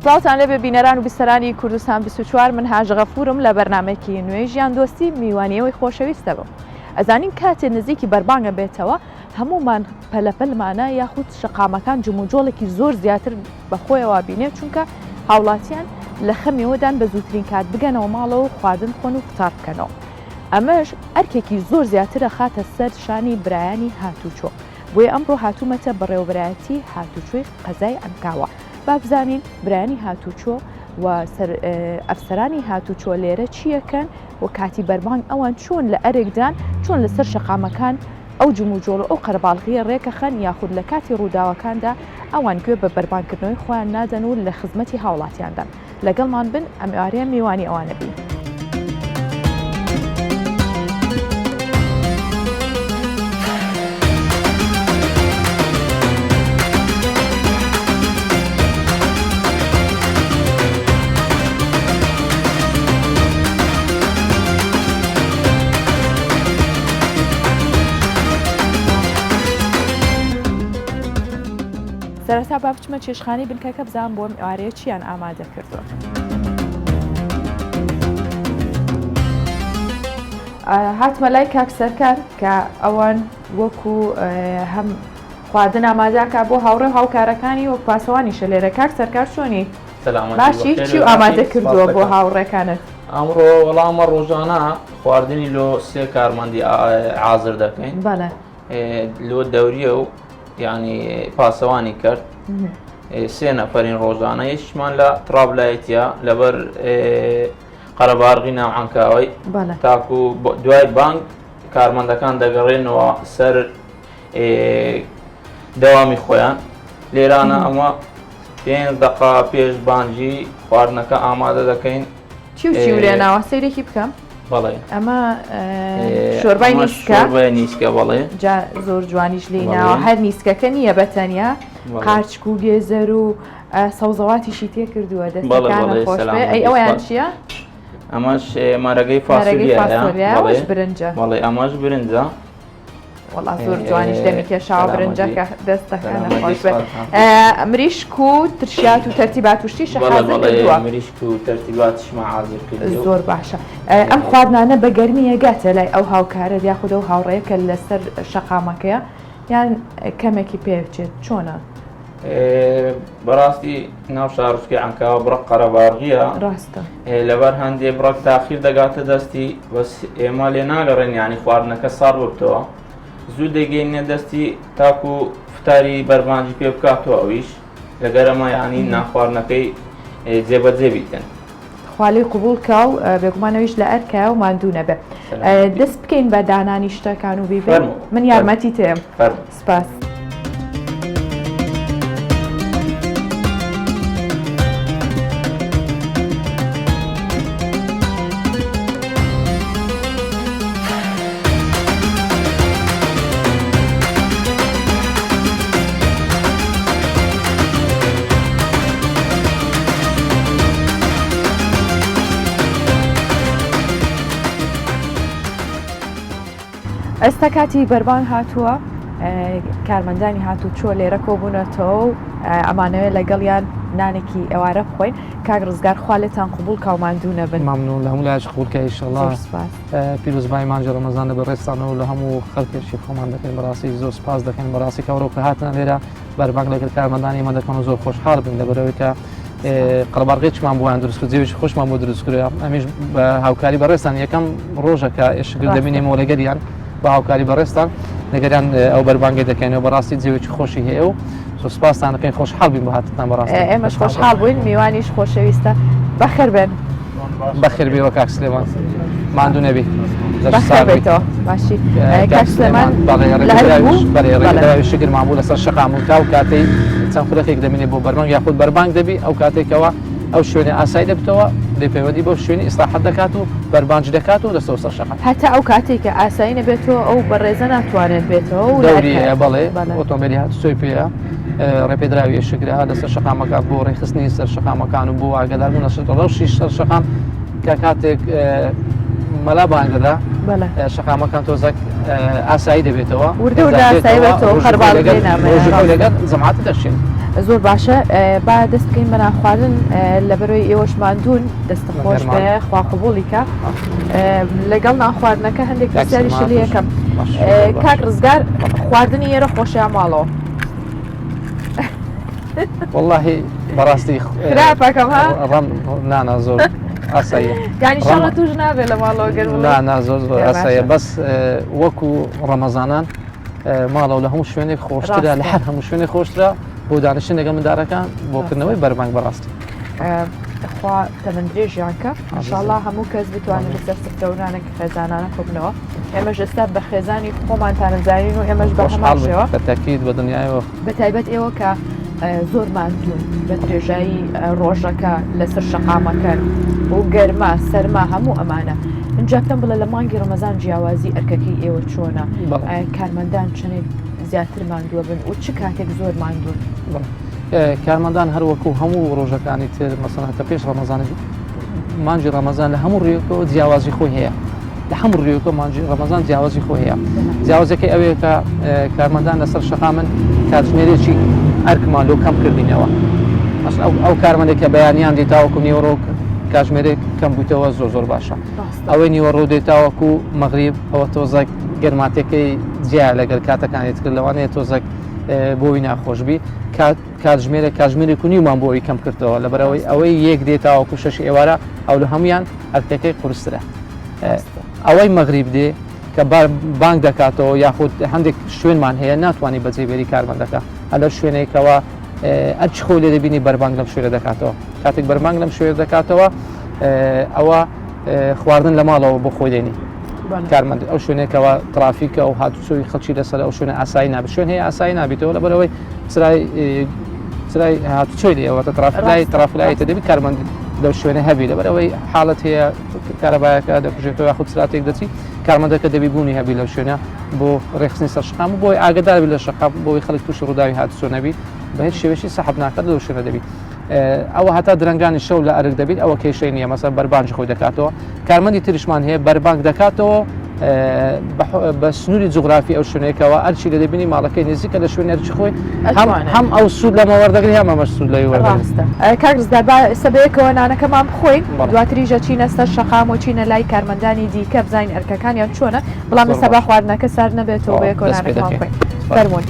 سڵاوتان لێبێ بینەران و بیسەرانی کوردستان 24 من هاژە غەفورم لە بەرنامەیەکی نوێی ژیان دۆستی میوانی ئێوەی خۆشەویست دەبم ئەزانین کاتێ نزیکی بەربانگە بێتەوە هەموومان پەلەپەلمانە یاخود شەقامەکان جموجۆڵێکی زۆر زیاتر بەخۆیەوە بینێ چونکە هاوڵاتیان لە خەمیەوەدان بە زووترین کات بگەنەوە ماڵەوە و خواردن بخۆن و فتار بکەنەوە ئەمەش ئەرکێکی زۆر زیاتر ئەخاتە سەر شانی برایانی هاتوچۆ بۆیە ئەمڕۆ هاتوومەتە بەڕێوەبەرایەتی هاتوچۆی قەزای عەنکاوە با بزانین برایانی هاتوچۆ و ئەفسەرانی هاتوچۆ لێرە چیەکەن و کاتی بەربانگ ئەوان چۆن لە ئەرکدان چۆن لەسەر شەقامەکان ئەو جموجۆڵ و ئەو قەرەباڵغییە ڕێکەخەن یاخود لە کاتی ڕووداوەکاندا ئەوان گوێ بە بەربانگکردنەوەی خۆیان نادەن و لە خزمەتی هاوڵاتیاندان. لەگەڵمان بن ئەم ئێوارەیە میوانی ئەوانە بین. سەرەتا با بچمە چێشخانەی بنکەکە بزانم بۆ ئەم ئێوارەیە چیان ئامادە کردووە. هاتمە لای کاک سەرکار کە ئەوان وەکو هەم خواردن ئامادەکە بۆ هاوڕێ و هاوکارەکانی وەک پاسەوانیشە لێرە کاک سەرکار چۆنی باشی چی ئامادە کردووە بۆ هاوڕێکانت؟ ئەمڕۆ وەڵامە ڕۆژانە خواردنی لۆ سێ کارمەندی حازر دەکەین لۆ دەوریە و یعنی پاسەوانی کرد سێ نەفەرین ڕۆژانە یەکیشمان لە ترابلایتە لەبەر قەرەبارغی ناو عەنکاوەی تاکو دوای بانک کارمەندەکان دەگەڕێنەوە سەر دەوامی خۆیان لێرانە ئەمە پێنج دقا پێش بانجی خواردنەکە ئامادە دەکەین چی و چی لێناوە سەیرێکی بکەم بەڵێ ئەمە شۆربای نیسکە نیسکە بەڵێ جا زۆر جوانیش لی ناوە هەر نیسکەکە نییە بە تەنیا قارچک و گێزەر و سەوزەواتیشی تێ کردووە دەستەکانە خۆش بێ ئەی ئەویان چییە؟ ئەمەش مارەگەی فاسۆلیا برنجە بەڵێ ئەمەش برنجە وەڵا زۆر جوانیش دەمی کێشاوە برنجەکە دەستەکانە خۆش بێت مریشک و ترشیات و تەرتیبات و شتیش حازر کردووە مریشک و تەرتیباتیشمان حازر کردووە زۆر باشە ئەم خواردنانە بە گەرمی ئەگاتە لای ئەو هاوکارە یاخود ئەو هاوڕێیە کە لەسەر شەقامەکەیە یان کەمێکی پێ بچێت چۆنە؟ بەڕاستی ناو شارۆچکەی عەنکاوە بڕەک قەرەباڵغیە ڕاستە لەبەر هەندێ بڕەک تاخیر دەگاتە دەستی بەس ئێمە لێ ناگەڕێن ینی خواردنەکە ساڕ ببتەوە زوو دەگەینە دەستی تاکو فتاری بەربانجی پێ بکاتەوە ئەویش لەگەرەمە ینی ناخواردنەکەی جێبەجێ بیتن خوا لێی قبوڵ کا و بێگومان ئەویش لە ئەرکایە و ماندوو نەبێ. دەست بکەین بە دانانی شتەکان و بیبەین من یارمەتی تێم سپاس. ئێستا کاتی بەربانگ هاتووە کارمەندانی هاتوچۆ لێرە کۆبوونەتەوە و ئەمانەوێت لەگەڵیان نانێکی ئێوارە بخۆین کاک ڕزگار خوا لێتان قبوڵ کا و ماندوو نەبن. مەمنون لە هەموو لایەک قبوڵ کە ئیشەڵا زۆر سپاس. پیرۆزبایی مانگی ڕەمەزان لە بەڕێزتانەوە لە هەموو خەڵکێکی خۆمان دەکەین بەڕاستی زۆر سپاس دەکەین بەڕاستی کە ئەوڕۆ کە هاتنە لێرە بەربانگ لەگەڵ کارمەندانی ئێمە دەکەن و زۆر خۆشحاڵ بووین لەبەرئەوەی کە قەرەباڵغییەکمان بۆیان دروست کرد جێوێکی خۆشمان بۆ دروست کرد ئەمیش بە هاوکاری بەڕێزتان یەکەم ڕۆژە کە ئێشکگر دەبینێمەوە لەگەریان بە هاوکاری بەڕێزتان لەگەریان ئەو بەربانگی دەکەینەوە بەڕاستی جێوێکی خۆشی هەیە و زۆر سپاستان دەکەین خۆشحاڵ بین بۆ هاتنتان بەڕاستی ئێمەش خۆشحاڵ بووین میوانیش خۆشەویستە بەخێر بێن. بەخێر بێەوە کاک سلێمان ماندوو نەبی بەخێر بێیتەوە باشی کاک سلێمان بەڵێ شکرمان بوو لەسەر شەقام و تاو کاتەی چەند خولەکێک دەمێنێ بۆ بەربانگ یاخود بەربانگ دەبی ئەو کاتێکەوە ئەو شوێنە ئاسایی دەبتەوە لێ پەیوەندی بەو شوێنی ئیسراحەت دەکات و بەربانج دەکات و دەستەوە سەر شەقام هەتا ئەو کاتێک کە ئاسایی نەبێتەوە ئەو بەڕێزە ناتوانێت بێتەوە و دەوری بەڵێ ئۆتۆمبیلی هاتوچۆی پێیە ڕێپێدراوی ئێشکگرە لەسەر شەقامەکە بۆ ڕێکخستنی سەر شەقامەکان و بۆ ئاگاداربوون لە ڕەوشی سەر شەقام کە کاتێک مەلا بانگ دەدا شەقامەکان تۆزەک ئاسایی دەبێتەوە وردە وردە ئاسایی بێتەوە لەگەڵ جەماعەت دەشین. زۆر باشە با دەست بکەین بە نانخواردن لەبەرەوەی ئێوەش ماندوون دەستە خۆش بێ خوا قبوڵی کە لەگەڵ نانخواردنەکە هەندێک پرسیاریش لێ یەکەم کاک ڕزگار خواردنی ئێرە خۆشیان ماڵەوە واللهی بەڕاستی خراپەکەم ها ڕم نانا زۆر ئاساییە یعنی شەڕە توش نابێت لە ماڵەوە گەر نا زۆر زۆر ئاساییە بەس وەکو ڕەمەزانان ماڵەوە لە هەموو شوێنێک خۆشترە لە هەر هەموو شوێنێک خۆشترە بۆ دانیشتن لەگەڵ مندارەکان بۆ کردنەوەی بەربانگ بەڕاستی. خوا تەمەن درێژیان کە انشاءاللە هەموو کەس بتوانێت لەسەر سفرە و نانێکی خێزانانە کۆبنەوە ئێمەش ئێستا بە خێزانی خۆمانتانەزانین و ئێمەش بە هەمان شێوە بەتەکید بە دنیایەوە بە تایبەت ئێوە کە زۆر ماندوون بە درێژایی ڕۆژەکە لەسەر شەقامەکەن و گەرما سەرما هەموو ئەمانە اینجا پێم بڵێ لە مانگی ڕەمەزان جیاوازی ئەرکەکەی ئێوە چۆنە کارمەندان چەندێک زیاتر ماندووە بن و چ کاتێک زۆر ماندوون؟ کارمەندان هەروەکو هەموو ڕۆژەکانی تر مەسەڵەن کە پێش ڕەمەزانیش مانگی ڕەمەزان لە هەموو ڕوویەکەوە جیاوازی خۆی هەیە لە هەموو ڕوویەکەوە مانگی ڕەمەزان جیاوازی خۆی هەیە جیاوازەکەی ئەوەیە کە کارمەندان لەسەر شەقامن کاتژمێرێکی ئەرکمان لۆ کەم کردینەوە ئەو ئەو کارمەندێک کە بەیانیان دێت تاوەکو نیوەڕۆ کاتژمێرێک کەم بوویتەوە زۆر زۆر باشە ئەوەی نیوەڕۆ دێت تاوەکو مەغریب ئەوە تۆزەک گەرماتەکەی جیا لەگەل کاتەکانی تر لەوانەیە تۆزەک بۆی ناخۆشبی کات کاتژمێرێک کاتژمێرێک و نیومان بۆ ئەوی کەم کردەوە لەبەرەوەی ئەوەی یەک دێ تاوەکو شەش ئێوارە ئەو لە هەمویان ئەرکەکەی قورسترە ئەوەی مەغریب دێ کە بانگ دەکاتەوە یاخود هەندێک شوێنمان هەیە ناتوانانی بەجێ بێری کارمەندەکە ئەلە شوێنێکەوە ئەرچ خۆی لێ دەبینی بەربانگ لەم شوێنە دەکاتەوە کاتێک بەربانگ لەم شوێنە دەکاتەوە ئەوە خواردن لە ماڵەوە بۆ خۆی دێنی کارمەند ئەو شوێنێکەوە ترافیکە و هاتوچۆی خەڵکی لەسەر ئەو شوێنە ئاسایی نابێت شوێن هەیە ئاسایی نابێتەوە لەبەرەوەی چرای چرای هاتوچۆی لێوە ترافلای ترافلای دەبی کارمەند لەو شوێنە هەبی لەبەرەوەی حاڵەت هەیە کارەبایەکە دەکوژێتەوە یاخود چراتێک دەچی کارمەندەکە دەبی بوونی هەبی لەو شوێنە بۆ ڕێخستنی سەر شقام و بۆی ئاگدار بی لە شقام بۆی خەڵک تووشی ڕووداوی هاتوچۆ نەبی بە هیچ شێوەیەکی سەحب ناکات لەو شوێنە دەبی ئەوە هەتا درەنگانی شەو لە ئەرک دەبیت ئەوە کێشەی نییە مەسەن بەربانگی خۆی دەکاتەوە کارمەندی تریشمان هەیە بەربانگ دەکاتەوە بە سنووری جوگرافی ئەو شوێنێکەوە ئەرچی لە دەبینی ماڵەکەی نزیکە لە شوێن ئەرچی خۆی هەم ئەو سوود لەمە وەردەگری هەم ئەمەش سوود لەوی وەردەگرێت. کاک ڕزگار با ئێستا بەیەکەوە نانەکەمان بخۆین دواتریش ئەچینە سەر شەقام و چینە لای کارمەندانی دیکە بزانین ئەرکەکانیان چۆنە بەڵام ئێستا با خواردنەکە سارد نەبێتەوە بەیەکەوە نانەکەمان بخۆین فەرموون.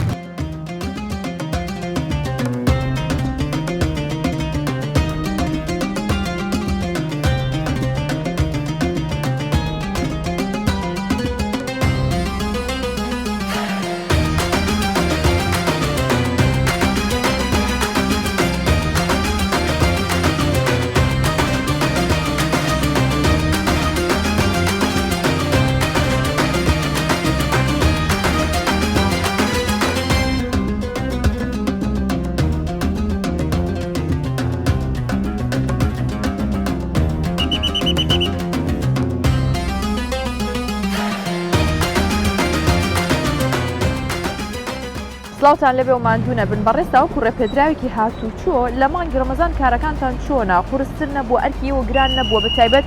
سڵاوتان لەبێ و ماندوو نەبن بەڕێز تاوەکو ڕێپێدراوێکی هاتوچۆ لە مانگی ڕەمەزان کارەکانتان چۆنە قورستر نەبووە ئەرکی ئێوە گران نەبووە بە تایبەت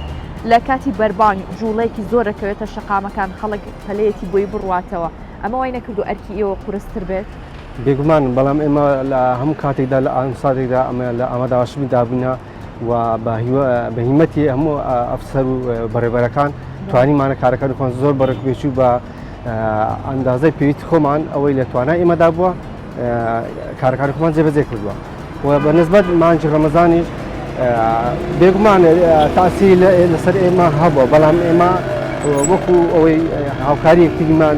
لە کاتی بەربانگ جوڵەیەکی زۆر دەکەوێتە شەقامەکان خەڵک پەلەیەتی بۆی بڕواتەوە ئەمە وای نەکردووە ئەرکی ئێوە قورستر بێت؟ بێگومان، بەڵام ئێمە لە هەموو کاتێکدا لە ئان ساتێکدا ئەمە لە ئامادەباشی دابووینە و بە هیمەتی هەموو ئەفسەر و بەڕێوەبەرەکان توانیمانە کارەکانی خۆمان زۆر بە ڕێکوپێکی و بە ئەندازەی پێویستی خۆمان ئەوەی لە توانای ئێمەدا بووە کارەکانی خۆمان جێبەجێ کردووە و بە نسبەت مانگی ڕەمەزانیش بێگومان تاسی لەسەر ئێمە هەبووە بەڵام ئێمە وەکو ئەوەی هاوکاری یەکتریمان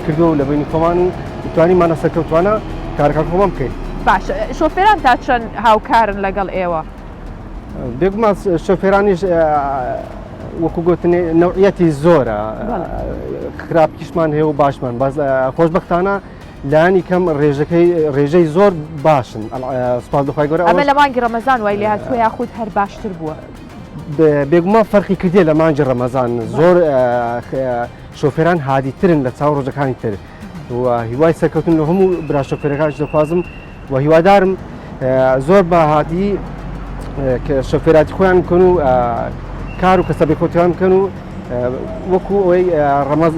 کردووە و لە بینی خۆمان و توانیمانە سەرکەوتوانە کارەکان خۆمان بکەین. باش شۆفێران تا چەند هاوکارن لەگەڵ ئێوە؟ بێگومان شۆفێرانیش وەکو گوتنی نەوعیەتی زۆرە خراپیشمان هەیە و باشمان باز خۆشببختانە لانی کەم ڕێژەکەی ڕێژەی زۆر باشن سوپاس بەخوای گەورە ئەمە لە مانگی ڕەمەزان وای لێ هاتووە یاخود هەر باشتر بووە؟ بێگومان فەرقی کردیە لە مانگی ڕەمەزان زۆر شۆفێران هادیترن لە چاو ڕۆژەکانی تر و هیوای سەرکەوتن لە هەموو برا شۆفێرەکانش دەخوازم و هیوادارم زۆر بە هادی کە شۆفێراتی خۆیان بکەن و کار و کەسەبی خۆتیان بکەن و وەکو ئەوەی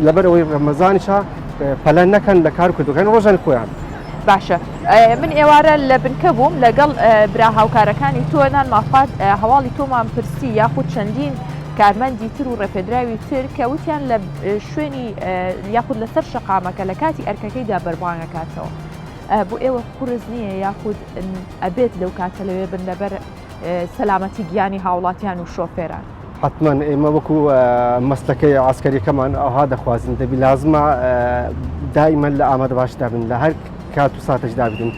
لەبەر ئەوەی ڕەمەزانیشە پەلە نەکەن لە کار کردوەکان ڕۆژانی خۆیان. باشە من ئێوارە لە بنکە بووم لەگەڵ برا هاوکارەکانی تۆ نانمان خوارد هەواڵی تۆمان پرسی یاخود چەندین کارمەندی تر و ڕێپێدراوی تر کە وتیان لە شوێنی یاخود لەسەر شەقامەکە لە کاتی ئەرکەکەیدا بەربانگەکاتەوە بۆ ئێوە قورس نییە یاخود ئەبێت لەو کاتە لەوێ بن لەبەر سەلامەتی گیانی هاوڵاتیان و شۆفێران. حەتمەن ئێمە وەکو مەسلەکەی عسکەریەکەمان ئەوها دەخوازین دەبی لازمە دائیمەن لە ئامادەباشدا بن لە هەر کات و ساتێکدا بن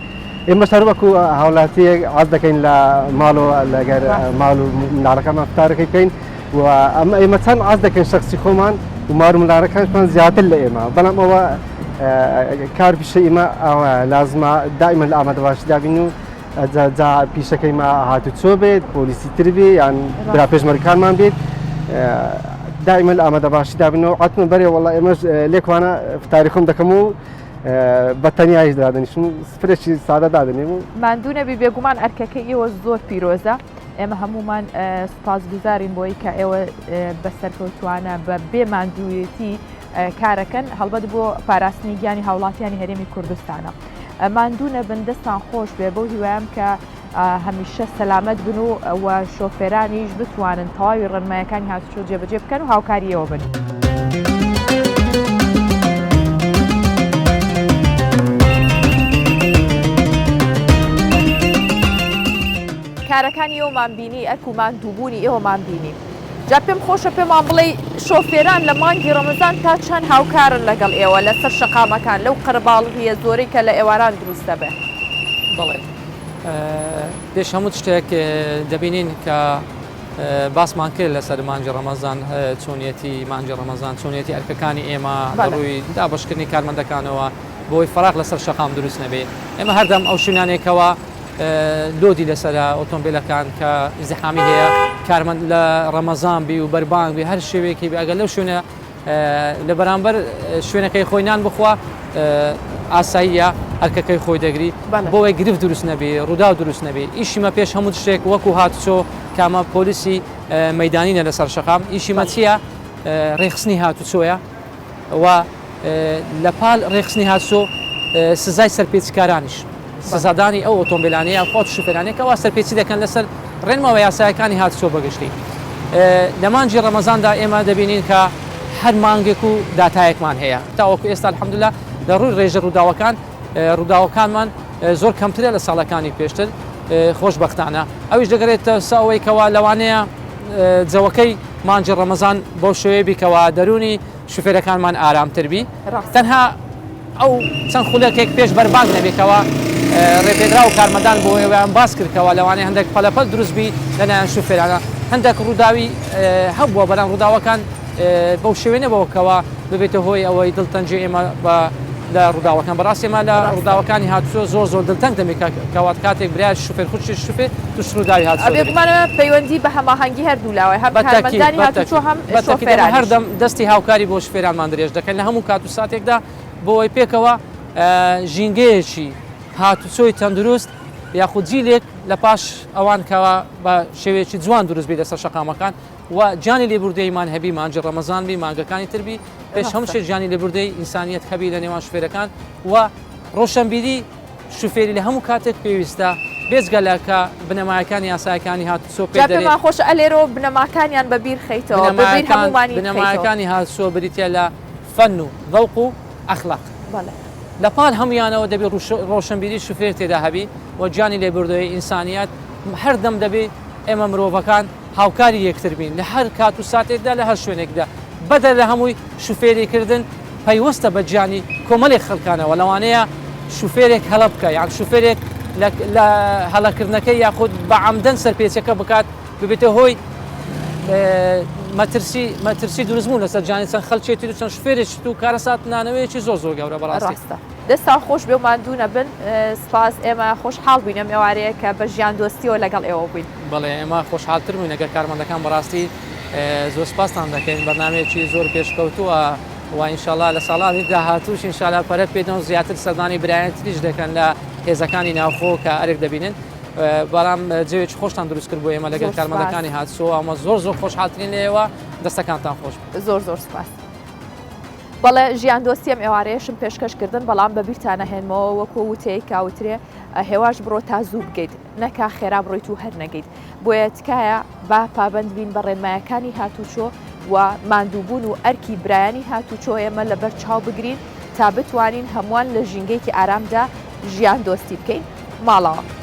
ئێمە هەر وەکو هاوڵاتیەک عەز دەکەین لە ماڵەوە لەگەر ماڵ و مناڵەکانمان فتارەکەی بکەین و ئەمە ئێمە چەند عەز دەکەین شخصی خۆمان و مار و مناڵەکانشمان زیاتر لە ئێمە بەڵام ئەوە کار پیشە ئێمە ئەوە لازمە دائیمەن لە ئامادەباشدا بین و جا پیشەکەی ما هاتوچۆ بێت پۆلیسی تر بێ یان برا پێشمەرگەکانمان بێت دائما لە ئامادەباشیدا بن و عەتمە بەرێ وەڵا ئێمەش لێکوانە فتاری خۆم دەکەم و بە تەنیایش دادەنیشم و سفرێکی سادە دادەنێم و ماندوو نەبی بێگومان ئەرکەکەی ئێوە زۆر پیرۆزە ئێمە هەمومان سوپاسگوزارین بۆی کە ئێوە بە سەرکەوتوانە بە بێ ماندوویەتی کارەکەن هەڵبەت بۆ پاراستنی گیانی هاوڵاتیانی هەرێمی کوردستانە. ماندوو نەبن دەستان خۆش بێ بەو هیوایەم کە هەمیشە سەلامەت بن و و شۆفێرانیش بتوانن تەواوی ڕێنمایەکانی هاتوچۆ جێبەجێ بکەن و هاوکاری ئێوە بن. کارەکانی ئێوەمان بینی ئەرک و ماندووبوونی ئێوەمان بینی جا پێم خۆشە پێمان بڵێی شۆفێران لە مانگی ڕەمەزان تا چەند هاوکارن لەگەڵ ئێوە لەسەر شەقامەکان لەو قەرەباڵغییە زۆرەی کە لە ئێواران دروست دەبێ؟ بەڵێ پێش هەموو شتێک دەبینین کە باسمان کرد لەسەر مانگی ڕەمەزان چۆنیەتی مانگی ڕەمەزان چۆنیەتی ئەرکەکانی ئێمە لە ڕووی دابەشکردنی کارمەندەکانەوە بۆی فەراغ لەسەر شەقام دروست نەبێ ئێمە هەردەم ئەو شوێنانێکەوە لۆدی لەسەرە ئۆتۆمبیلەکان کە ئیزدحامی هەیە کارمەند لە ڕەمەزان بی و بەربانگ بی هەر شێوەیەکی بی ئەگەر لەو شوێنە لە بەرامبەر شوێنەکەی خۆی نان بخوا ئاساییە ئەرکەکەی خۆی دەگری بۆی گرفت دروست نەبی ڕوودا دروست نەبی ئیشیمە پێش هەموو شتێک وەکو هاتوچۆ کامە پۆلیسی مەدانینە لەسەر شەقام ئیشیمە چییە ڕێخستنی هاتوچۆیە و لە پال ڕێکخستنی هاتوچۆ سزای سەرپێچیکارانیش سزادانی ئەو ئۆتۆمبیلانەیە خۆت شوفێرانەیە کەوا سەرپێچی دەکەن لەسەر ڕێنماوە یاسایەکانی هاتوچۆ بەگشتی لە مانگی ڕەمەزاندا ئێمە دەبینین کە هەر مانگێک و داتایەکمان هەیە تاوەکو ئێستا الحمدلله لە ڕووی ڕێژە ڕووداوەکان ڕووداوەکانمان زۆر کەمترە لە ساڵەکانی پێشتر خۆشبەختانە ئەویش دەگەرێتە سەر ئەوەی کەوا لەوانەیە جەوەکەی مانگی ڕەمەزان بەو شێوەیە بی کەوا دەروونی شوفێرەکانمان ئارامتر بی تەنها ئەو چەند خولەکێک پێش بەربانگ نەبێ کەوا ڕێپێدراو و کارمەندان بۆ ئێوەیان باس کرد کەوا لەوانەیە هەندێک پەلەپەل دروست بی لەلایەن شوفێرانە هەندێک ڕووداوی هەبووە بەڵام ڕووداوەکان بەو شێوەیە نەبووە کەوا ببێتە هۆی ئەوەی دڵتەنگی ئێمە بە لە ڕووداوەکان بەڕاستی ئێمە لە ڕووداوەکانی هاتوچۆ زۆر زۆر دڵتەنگ دەبین کە کەوا کاتێک برای شوفێر خوشکی شوفێر تووش ڕووداوی هاتوچۆ دەبین. بێگومان ئەمە پەیوەندی بە هەماهەنگی هەردوو لاوە هەم کارمەندانی هاتوچۆ هەم شۆفێرانیش. هەردەم دەستی هاوکاری بۆ شوفێرانمان درێژ دەکەین لە هەموو کات و ساتێکدا بۆ ئەوەی پێکەوە ژینگەیەکی هاتوچۆی تەندروست یاخود جیلێک لە پاش ئەوان کەوا بە شێوەیەکی جوان دروست بی لەسەر شەقامەکان و گیانی لێبوردەییمان هەبی مانگی ڕەمەزان بی مانگەکانی تر بی پێش هەموو شتێک گیانی لێبوردەی ئینسانیەت هەبی لە نێوان شوفێرەکان و ڕۆشەنبیری شوفێری لە هەموو کاتێک پێویستە بێجگە لە کە بنەمایەکانی یاسایەکانی هاتوچۆ پێ جا دەرێ پێمان خۆشە ئەلێرەوە بنەماکانیان بە بیر خەیتەوە بە بیر بنەمایەکان هەموومانی بخەیتەوە. بنەمایەکانی هاتوچۆ بریتیە لە فەن و زەوق و ئەخلاق. بەڵێ. لە پاڵ هەموویانەوە دەبی ڕۆشنبیری شوفێر تێدا هەبی و گیانی لێبوردەیی ئینسانیەت هەردەم دەبی ئێمە مرۆڤەکان هاوکاری یەکتر بین لە هەر کات و ساتێکدا لە هەر شوێنێکدا بەدەر لە هەمووی شوفێری کردن پەیوەستە بە گیانی کۆمەلێک خەلکانەوە لەوانەیە شوفێرێک هەڵە بکە یان شوفێرێک لە هەڵەکردنەکەی یاخود بە عەمدەن سەرپێچەکە بکات ببێتە هۆی مەترسی مەترسی دروستبوون لەسەر گیانی چەند خەلکێتی و چەند شوفێرێکی و کارەسات نانەوەیەکی زۆر زۆر گەورە بەڕاستی. ڕاستە. دەستتان خۆش بێ و ماندوو نەبن. سپاس ئێمە خۆشحاڵ بووین ئەم ئێوارەیە کە بە ژیان دۆستیەوە لەگەڵ ئێوە بووین. بەڵێ ئێمە خۆشحاڵتر بووین لەگەڵ کارمەندەکان بەڕاستی زۆر سپاستان دەکەین بەرنامەیەکی زۆر پێشکەوتووە و ئینشاڵا لە ساڵانی داهاتووش ئینشاڵا پەرە پێدەن و زیاتر سەردانی برایان تریش دەکەن لە هێزەکانی ناوخۆ کە ئەرک دەبینن بەڵام جەوێکی خۆشتان دروست کرد بۆ ئێمە لەگەڵ کارمەندەکانی هاتوچۆ ئەمە زۆر زۆر خۆشحاڵترین لە ئێوە دەستەکانتان خۆش زۆر زۆر سپاس. بەڵێ ژیان دۆستی ئەم ئێوارەیەشم پێشکەش کردن بەڵام بە بیرتان ئەهێنمەوە وەکو وتەیەک کە ئەوترێ هێواش بڕۆ تا زوو بگەیت نەکا خێرا بڕۆیت و هەر نەگەیت بۆیە تکایە با پابەند بین بە ڕێنمایەکانی هاتوچۆ و ماندووبوون و ئەرکی برایانی هاتوچۆ ئێمە لەبەر چاو بگرین تا بتوانین هەمووان لە ژینگەیەکی ئارامدا ژیان دۆستی بکەین. ماڵاوە.